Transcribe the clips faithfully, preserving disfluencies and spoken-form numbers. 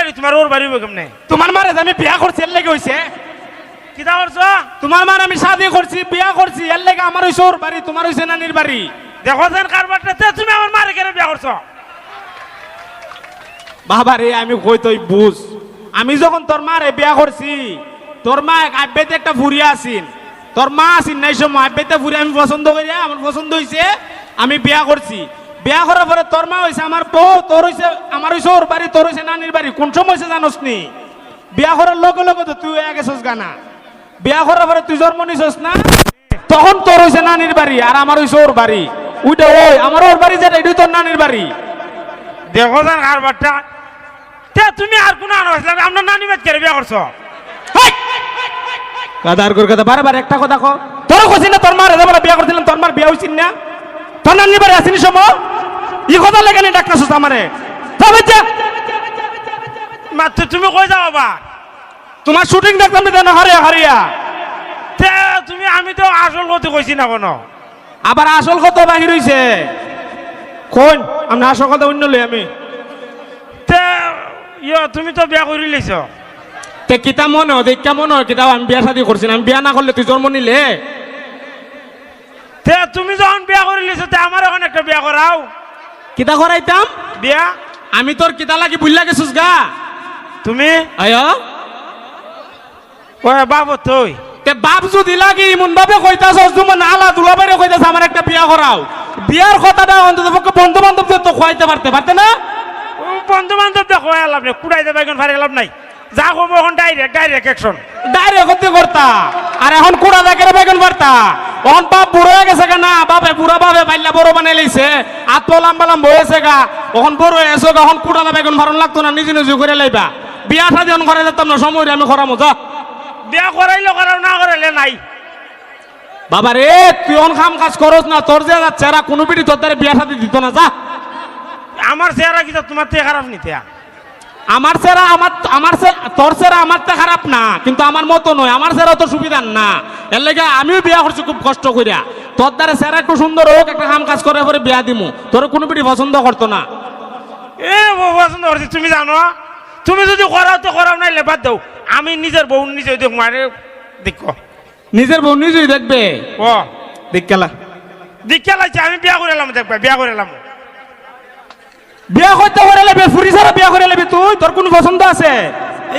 বাড়ি, তোমার ওর বাড়ি অইবো কেমনে? তোমার মারে যে আমি বিয়া করছি, এর লাগি অইছে। কিতা করছো? তোমার মারে আমি শাদি করছি, বিয়া করছি, এর লাগি আমার অইছে ওর বাড়ি, তোমার অইছে নানির বাড়ি। দেখো যেন কারবারটা, তে তুমি আমার মারে কেনে বিয়া করছো? বাবা রে, আমি কই তুই বুঝ। আমি যখন তোর মারে বিয়া করছি, তোর মা এক আব্বাইতে একটা ফুরি আছিন, তোর মা আছিন নাই সময়, আব্বাইতে ফুরি আমি পছন্দ করিয়া, আমার পছন্দ অইছে, আমি বিয়া করছি। বিয়া করার পরে তোর মা অইছে আমার বউ, তোর অইছে, আমার অইছে ওর বাড়ি, তোর অইছে নানির বাড়ি। কোন সময় অইছে জানোস নি? বিয়া করার লগে লগে তো তুই অইয়া গেছস গা না। বিয়া করার পরে তুই জন্ম নিছস না, তখন তোর অইছে নানির বাড়ি আর আমার অইছে ওর বাড়ি। ওইটা ওই, আমার ওর বাড়ি যেটা, এটাই তোর নানির বাড়ি। দেখো যান কারবারটা। তে তুমি আর কোন আনো আসলে আমরা নানি বাদ করে বিয়া করছো? হেই! গাদার ঘর গাদা, বারে বারে একটা কথা ক। তোর কইছি না তোর মারে যেমন বিয়া করছিলাম, তোর মার বিয়া অইছিল না? তোর নানির বাড়ি আসেনি সময়? ই কথা লেগে নি ডাকতেছস আমারে? যা বাদ যা। মা, তো তুমি কই যাও আবার? তোমার শুটিং দেখতাম না, হারিয়া হারিয়া। তে তুমি, আমি তো আসল কথা কইছি না কোনো। আবার আসল কথা বাহির অইছে। কোন? আমরা আসল কথা অন্য লই আমি। তে, ইয়ো, তুমি তো বিয়া করি লইছো। তে কিতা মনে হয়, দেখা মনে হয়, কিতা আমি বিয়া শাদি করছি না? আমি বিয়া না করলে তুই জন্ম নিলে? তে তুমি যখন বিয়া করি লইছো, তে আমার এখন একটা বিয়া করাও। কিতা করাইতাম? বিয়া। আমি তোর কিতা লাগি ভুইল্লা গেছস গা? তুমি? আয়া? ওই বাপ তুই। তে বাপ যদি লাগি এমন ভাবে কইতাছস, যেমন আলা দুলাভাইরে কইতাছ, আমার একটা বিয়া করাও। বিয়ার কথাটা অন্তত পক্ষে বন্ধু বান্ধব তো খুয়াইতে পারতে, পারতে না? ও বন্ধু বান্ধব তো খুয়াই লাভ নাই, কুড়াইতে বাইগুন ফারে লাভ নাই। যা কইবো এখন direct, direct action। Direct করতে করতা। আর এখন কুড়া দেখে রে বেগুন পারতা। এখন বাপ বুড়া অইয়া গেছে গা না, বাপে বুড়া বাপে পাইল্লা বড় বানাই লইছে। আত পাও লম্বা লম্বা অইছে গা। এখন বড় অইয়া গেছো গা, এখন কুড়া দা বেগুন পারন লাগতো না, নিজে নিজে করি লাইবা। বিয়া শাদি এখন করাই দিতাম না, সময় অইলে আমি করামু, যা। বিয়া করাইলে করাও, না করাইলে নাই। বাবা রে, তুই এখন কাম কাজ করস না, তোর যে চেহারা, কোনো বেটি তোর দ্বারা বিয়া শাদি দিত না, যা। আমার চেহারা কিতা তোমার থেকে খারাপ নিতে? আমার চেহারা, আমার, আমার চে-, তোর চেহারা আমার তো খারাপ না, কিন্তু আমার মতো নয়, আমার চেহারা তো সুবিধার না। এর লাগি আমিও বিয়া করছি খুব কষ্ট করিয়া। তোর দ্বারা চেহারা একটু সুন্দর হোক, একটা কাম কাজ করার পরে বিয়া দিমু। তোর কোনো বেটি পছন্দ করতো না। এ, ও পছন্দ করছি, তুমি জানো? তুমি যদি করাও তো করাও, নাইলে বাদ দাও। আমি নিজের বউ নিজে দেখমু, আরে দেখো। নিজের বউ নিজেই দেখবে? ও। দেখলা। দেখলাইছে, আমি বিয়া করিলাম, দেখবা, বিয়া করিলাম। বিয়া করতে করে লেবে, ফুরি ছাড়া বিয়া করে লেবে তুই? তোর কোনো পছন্দ আছে?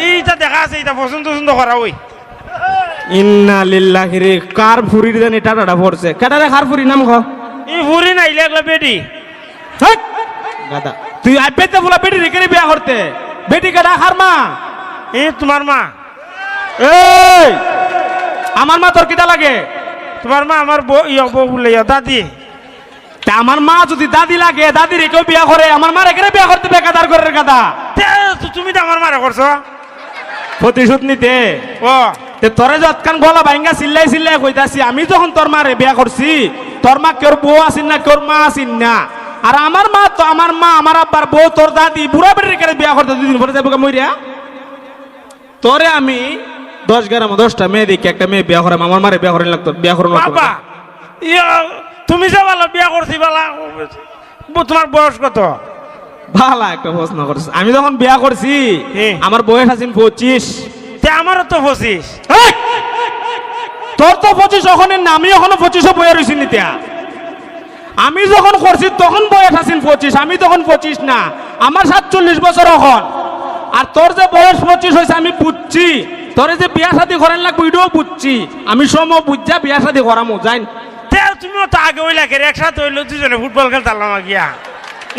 এইটা দেখা আছে, এটা পছন্দ পছন্দ করা ওই। ইন্না লিল্লাহি রে, কার ফুরির জানি টাটাটা পড়ছে। কেডা রে, কার ফুরি নাম ক? এই ফুরি না, ইলে একলা বেটি। হেই! গাধা। তুই আইবে তো বলা বেটি রেখে বিয়া করতে। বেটি কেডা, কার মা? এই তোমার মা। এই! আমার মা তোর কিতা লাগে? তোমার মা আমার বউ, ইয়া, বউ বলে, ইয়া, দাদি। তা আমার মা যদি দাদি লাগে, দাদি রেখেও বিয়া করে, আমার মা রেখে বিয়া করতে বেকাদার করে রে গাধা। তে, তু-, তুমি তো আমার মারে করছো। প্রতিশোধ নিতে? ও। তে তোরে যতখান গলা ভাঙ্গা চিল্লাই চিল্লাই কইতাছি, আমি যখন তোর মারে বিয়া করছি, তোর মা কেউর বউ আছিল না, কেউর মা আছিল না। আর আমার মা তো, আমার মা, আমার আব্বার বউ, তোর দাদি, বুড়া বেটির কেরে বিয়া করতে দুই দিন পরে যাইবো গা মইরা। তোরে আমি দশ গ্রামে দশটা মেয়ে দেখি, একটা মেয়ে বিয়া করাম, আমার মারে বিয়া করাই লাগতো, বিয়া করানো লাগতো না। বাবা, ইয়া, তুমি যে বালা বিয়া করছি, বালা, ব-, তোমার বয়স কত? ভালা একটা প্রশ্ন করছে। আমি যখন বিয়া করছি, হ্যাঁ। আমার বয়স আছিল পঁচিশ। তে আমারও তো পঁচিশ। এই! তোর তো পঁচিশ অখনর না, আমি অখনো পঁচিশো বইয়া রইছি নিতিয়া। আমি যখন করছি তখন বয়স আছিল পঁচিশ, আমি তখন পঁচিশ না, আমার সাতচল্লিশ বছর অখন। আর তোর যে বয়স পঁচিশ অইছে আমি বুঝছি, তোরে যে বিয়া শাদি করান লাগবো এটাও বুঝছি। আমি সময় বুঝা বিয়া শাদি করামু, যাইন। তে তুমিও তো আগে অইলা কেরে, একসাথে অইলো দুইজনে ফুটবল খেলতাম না গিয়া।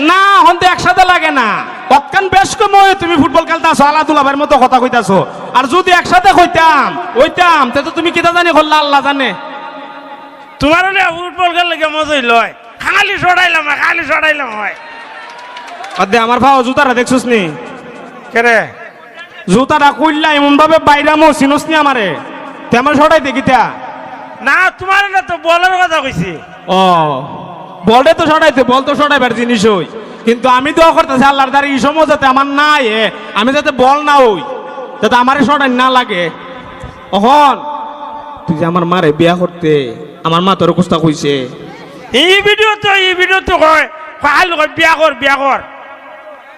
না, অখন তো একসাথে লাগে না। অতখান বেশ কম অয় তুমি ফুটবল খেলতাছো, আলা দুলাভাইর মতো কথা কইতাছো। আর যদি একসাথে কইতাম, অইতাম, তে তো তুমি কিতা জানি করলা আল্লাহ জানে। তোমার অইলে ফুটবল খেললে গিয়া মজাই লয়। খালি সরাইলাম হয়, খালি সরাইলাম হয়। আর দে আমার পাও জুতাটা দেখছস নি? কেরে? জুতাটা কইলা এমন ভাবে বাইরামো চিনস নি আমারে? তে আমার সরাই দেখিতা? না, তোমার না তো বলের কথা কইছি। ও, বলটা তো সরাইতে, বল তো সরাইবার জিনিস অই। কিন্তু আমি দোয়া করতেছি আল্লাহর দ্বারা এই সময় যাতে আমার না আয়, আমি যাতে বল না অই, যাতে আমারে সরাই না লাগে। অখন তুই যে আমার মারে বিয়া করতে, আমার মা তোর কুস্তা কইছে। এই ভিডিও তো, এই ভিডিও তো কয়, কয়, আইল কয়, বিয়া কর, বিয়া কর।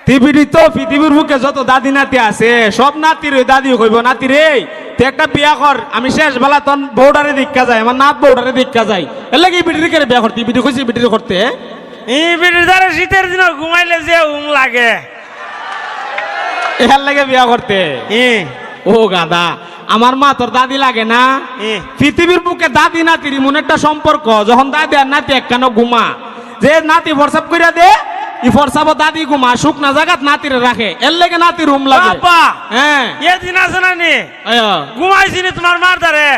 পৃথিবীত তো, পৃথিবীর বুকে যত দাদি নাতি আছে, সব নাতিরে দাদি কইবো, "নাতি রে, তুই একটা বিয়া কর, আমি শেষ বেলা তোর বউটারে দেখা যাই, আমার নাত বউটারে দেখা যাই।" এর লাগি ই বেটিরে কেরে বিয়া করতে, ই বেটি কইছে ই বেটিরে করতে, হ্যাঁ? ই বেটির দ্বারা শীতের দিনও ঘুমাইলে যে উম লাগে। এর লাগে বিয়া করতে। ই। ও গাধা, আমার মা তোর দাদি লাগে না? ই। পৃথিবীর বুকে দাদি নাতির এমন একটা সম্পর্ক, যখন দাদি আর নাতি একখানো ঘুমা, যে নাতি ফরসাব কইরা দে, ই ফরসাবো দাদি ঘুমা, শুকনা জাগাত নাতিরে রাখে, এর লেগে নাতির উম লাগে। বাবা! হ্যাঁ। এ দিন আছে না নি? আয়া। ঘুমাইছি নি তোমার মার দ্বারে,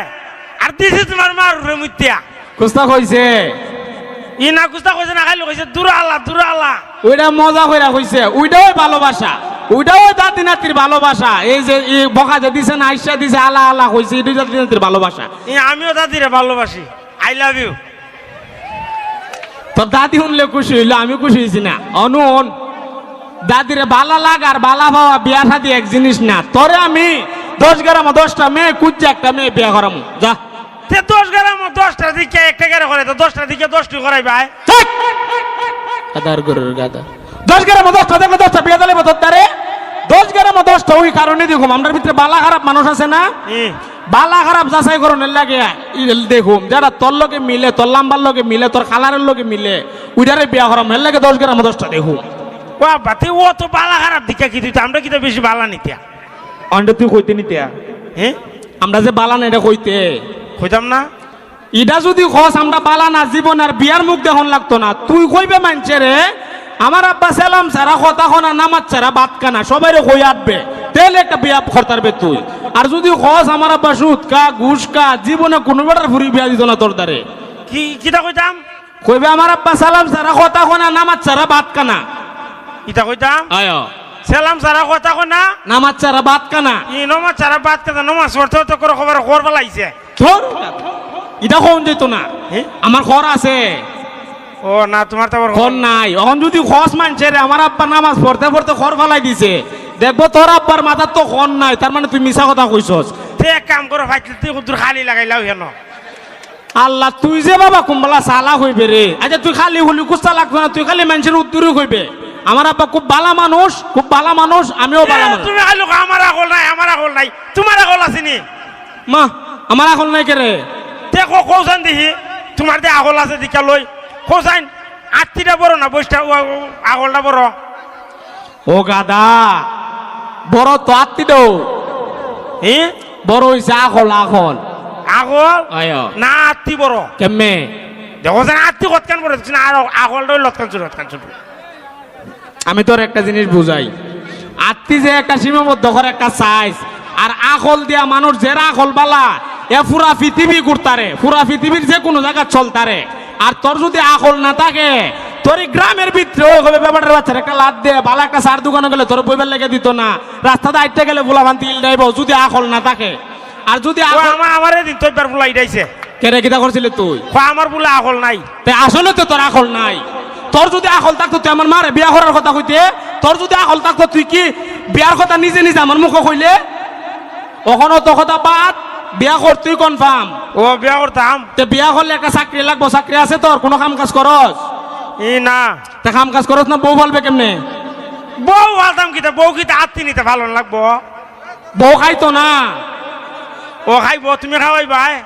আর দিছি তোমার মার উপরে মুতিয়া। কুস্তা কইছে? ই না কুস্তা কইছে না, খালি কইছে, "দূর আল্লাহ, দূর আল্লাহ।" ওইটা মজা কইরা কইছে, ওইটাও ভালোবাসা, ওইটাও দাদি নাতির ভালোবাসা। এই যে ই বকা যে দিছে না, আইসা দিছে, আলা আলা কইছে, এটাই দাদি নাতির ভালোবাসা। ই আমিও দাদিরে ভালোবাসি, I love you। তোর দাদি শুনলে খুশি হইলো, আমি খুশি হইছি না। অনু অন, দাদিরে বালা লাগ আর বালা পাওয়া বিয়া শাদি এক জিনিস না। তোরে আমি দশ গ্রামো দশটা মেয়ে খুঁজছি, একটা মেয়ে বিয়া করামু, যা। তে দশ গ্রামো দশটা দিকে একটা করে করে, তো দশটা দিকে দশটি করাই ভাই। চুপ! গাধার গরুর গাধা। দশ গ্রামো দশটা দেখলে দশটা বিয়া দিলে তোর দ্বারে। দশ গ্রামো দশটা ওই কারণে দেখুম, আমরার ভিতরে বালা খারাপ মানুষ আছে না? হুম। বালা খারাপ যাচাই করনের লাগে ই দেখুম, যেটা তোর লগে মিলে, তোর লাম্বার লগে মিলে, তোর কালারের লগে মিলে, ওইটারে বিয়া করাম, এর লাগে দশ গ্রামো দশটা দেখুম। ও আব্বা, তুই ও তো বালা খারাপ দিকে কি তুই তো আমরা কি তো বেশি বালা নিতে? অন্ডে তুই কইতে নিতে? হ্যাঁ? আমরা যে বালা না, এটা কইতে। কইতাম না? ইটা যদি কস আমরা বালা না জীবন আর বিয়ার মুখ দেখুন লাগতো না। তুই কইবে মানষেরে, "আমার আব্বা সালাম ছাড়া কথা কনা, নামাজ ছাড়া ভাত খানা, সবাইরে কই আটবে।" তেলে একটা বিয়া করতারবে তুই। আর যদি কস, "আমার আব্বা সুদ খা, ঘুষ খা, জীবনে কোনো বেটার ফুরি বিয়া দিত না তোর দ্বারে।" কি, কিতা কইতাম? কইবে, "আমার আব্বা সালাম ছাড়া কথা কনা, নামাজ ছাড়া ভাত খানা।" ইতা কইতাম? আয়। সালাম ছাড়া কথা কনা? নামাজ ছাড়া ভাত খানা। ই নমাজ ছাড়া ভাত খানা, নমাজ পড়তে পড়তে করে খবর খবর ফালাইছে। তোর ইটা কখন যাইতো না? হে? আমার খর আছে। ও না, তোমার তো আবার খর নাই। অখন যদি খস মানষেরে, "আমার আব্বা নামাজ পড়তে পড়তে খর ফালাই দিছে", দেখবো তোর আব্বার মাথার তো খর নাই, তার মানে তুই মিছা কথা কইছস। তে এক কাম করো, ফাইটলে তুই কুদ্দুর খালি লাগাইলাও হেন। আল্লাহ, তুই যে বাবা কুম্বালা সালা কইবে রে। আচ্ছা, তুই খালি হুলি কুস্তা লাগতো না, তুই খালি মানষের উদ্দুরই কইবে, "আমার আব্বা খুব বালা মানুষ, খুব বালা মানুষ, আমিও বালা এ, মানুষ।" তুমি খালি কও, "আমার আকল নাই, আমার আকল নাই।" তোমার আকল আছে নি? মা, আমার আকল নাই কেরে? তে কও, কও চাইন দেখি, তোমার যে আকল আছে দেখিয়া লই। কও চাইন, আত্তিটা বড় না বইসটা, ও, ও, আকলটা বড়? ও গাধা, বড় তো আত্তিটাও। হি? বড় হইছে আকল, আকল। আকল? আয়। না, আত্তি বড়। কেমনে? দেখো চাইন, আত্তি কতখান বড়, দেখছি না, আর আকলটা হইল লতখান ছোট, লতখান ছোট। আমি তোর একটা জিনিস বুঝাই, আত্তি যে একটা সীমাবদ্ধ করে একটা সাইজ, আর আকল দিয়া মানুষ যেরা আকল বালা, এ পুরা পৃথিবী ঘুরতারে, পুরা পৃথিবীর যে কোনো জায়গা চলতারে। আর তোর যদি আকল না থাকে, তোর এই গ্রামের ভিতরে ওই হবে ব্যাপারের বাচ্চার একটা লাত দে, বালা একটা চার দোকানে গেলে তোর বইবার লেগে দিত না, রাস্তাতে আইতে গেলে ভোলা ভান্তি ইল দেব, যদি আকল না থাকে। আর যদি ও আকল আমার, আমারে দিন তো একবার ভোলা ইটাইছে। কেরে কিতা করছিলি তুই? কয়, "আমার বুলে আকল নাই।" তে আসলে তো তোর আকল নাই। তোর যদি আকল থাকতো, তুই আমার মারে বিয়া করার কথা কইতে। তোর যদি আকল থাকতো, তুই কি বিয়ার কথা নিজে নিজে আমার মুখো কইলে? অখন অত কথা বাদ, বিয়া কর তুই কনফার্ম। ও, বিয়া করতাম। তে বিয়া করলে একটা চাকরি লাগবো, চাকরি আছে তোর? কোনো কাম কাজ করস? ই না। তে কাম কাজ করস না, বউ ফালবে কেমনে? বউ ফালতাম কিতা, বউ কিতা আত্তি নিতে ফালন লাগবো? বউ খাইতো না। ও খাইবো, তুমি খাওয়াইবায়?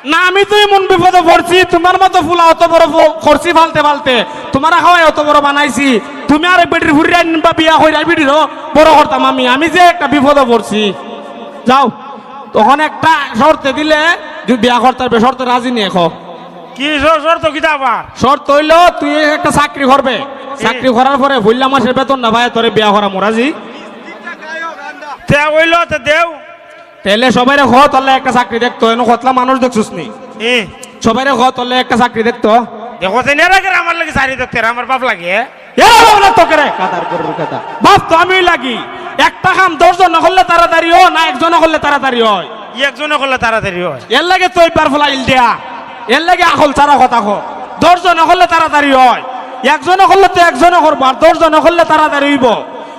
না, আমি তো এমন বিপদো পড়ছি, তোমার মতো ফুলা অত বড় ফ-, করছি ফালতে ফালতে, তোমারে খাওয়াই অত বড় বানাইছি, তুমি আরেক বেটির ফুরিরে আনবা বিয়া কইরা, বিটিরও বড় করতাম আমি, আমি যে একটা বিপদো পড়ছি। যাও, তখন একটা শর্তে দিলে, যদি বিয়া করতে পারবে, শর্তে রাজি নিয়ে খো। কি শর-, শর্ত কিতা আবার? শর্ত হইলো তুই একটা চাকরি করবে, চাকরি করার পরে পয়লা মাসের বেতন না পায় তোরে বিয়া করামু, রাজি? তে হইলো, তে দেও। তাইলে সবাইরে ক, তোর লাগি একটা চাকরি দেখতো, এনো কতলা মানুষ দেখছস নি? এ। সবাইরে ক, তোর লাগি একটা চাকরি দেখতো। দেখো, যে নেরা করে আমার লাগি চাকরি দেখতে, আমার বাপ লাগে। এরা বাবা না তোকে রে, কাদার গরুর কাদা। বাপ তো আমিই লাগি। একটা কাম দশ জনে করলে তাড়াতাড়ি হয়, না একজনে করলে তাড়াতাড়ি হয়? ই একজনে করলে তাড়াতাড়ি হয়। এর লাগি তো এবার ফলা ইল দেয়া। এর লাগি আকল ছাড়া কথা ক। দশ জনে করলে তাড়াতাড়ি হয়। একজনে করলে তো একজনে করবো, আর দশ জনে করলে তাড়াতাড়ি হইব।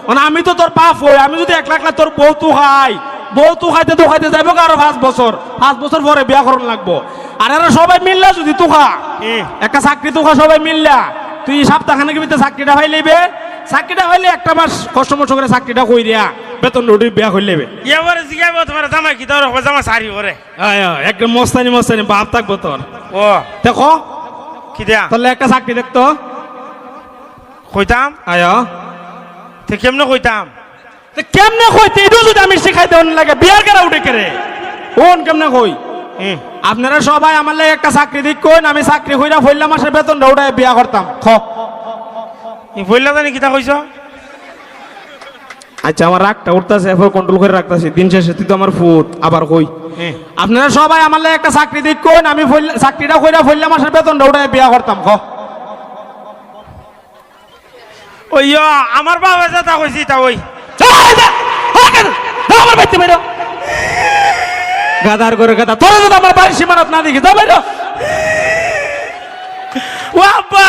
মানে আমি তো তোর বাপ হই, আমি যদি একলা একলা তোর বউ তুকাই, বউ তুকাইতে তুকাইতে যাইবো গি আরো পাঁচ বছর, পাঁচ বছর পরে বিয়া করন লাগবো। আর এরা সবাই মিললা যদি তুকা, হুম। একটা চাকরি তুকা সবাই মিললা, তুই সপ্তাহখানেক ভিতরে চাকরিটা পাই লইবে, চাকরিটা অইলে একটা মাস কষ্ট মষ্ট করি চাকরিটা করিয়া বেতন উঠি বিয়া করিলেবে। এবারে জিগাইবো তুমার জামাই কিতা অর, জামাই চাকরি করে। আয়, আয়, একদম মস্তানি, মস্তানি, বাপ থাকবো তোর। ও। দেখো। কিতা? তাইলে একটা চাকরি দেখতো। কইতাম? আয়। তে কেমনে কইতাম? তে কেমনে কইতে? ইটা যদি আমি শিখাই দেওয়ার লাগে, বিয়ার কেরা উঠে কেরে? কোন কেমনে কই? হুম। আপনারা সবাই আমার লাগি একটা চাকরি দিক কইন, আমি চাকরি কইরা পয়লা মাসের বেতনটা উঠাই বিয়া করতাম। খ। ই পয়লা জানি কিতা কইছো? আচ্ছা, আমার রাগটা উঠতাছে, এরপর কন্ট্রোল করি রাখতাছি। দিন শেষে তুই তো আমার ফুত, আবার কই। হুম। আপনারা সবাই আমার লাগি একটা চাকরি দিক কইন, আমি পয়লা, চাকরিটা কইরা পয়লা মাসের বেতনটা উঠাই বিয়া করতাম। খ। ওই ইয়ো, আমার বাবা যেটা কইছি তা ওই। যা, যা, যা, যা, যা, আমার বাড়িতে বেরো। গাধার ঘরে গাধা, তোরা যদি আমার বাড়ির সীমানাত না দেখি, যা বেরো। ও আব্বা!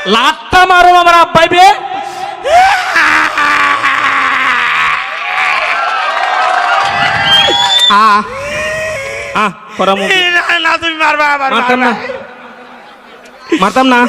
লাত্তা মারো আমার আব্বাই বে। আ, আ, করা মুখ। এই না, না, তুমি মারবা আবার, মারতাম না। মারতাম না।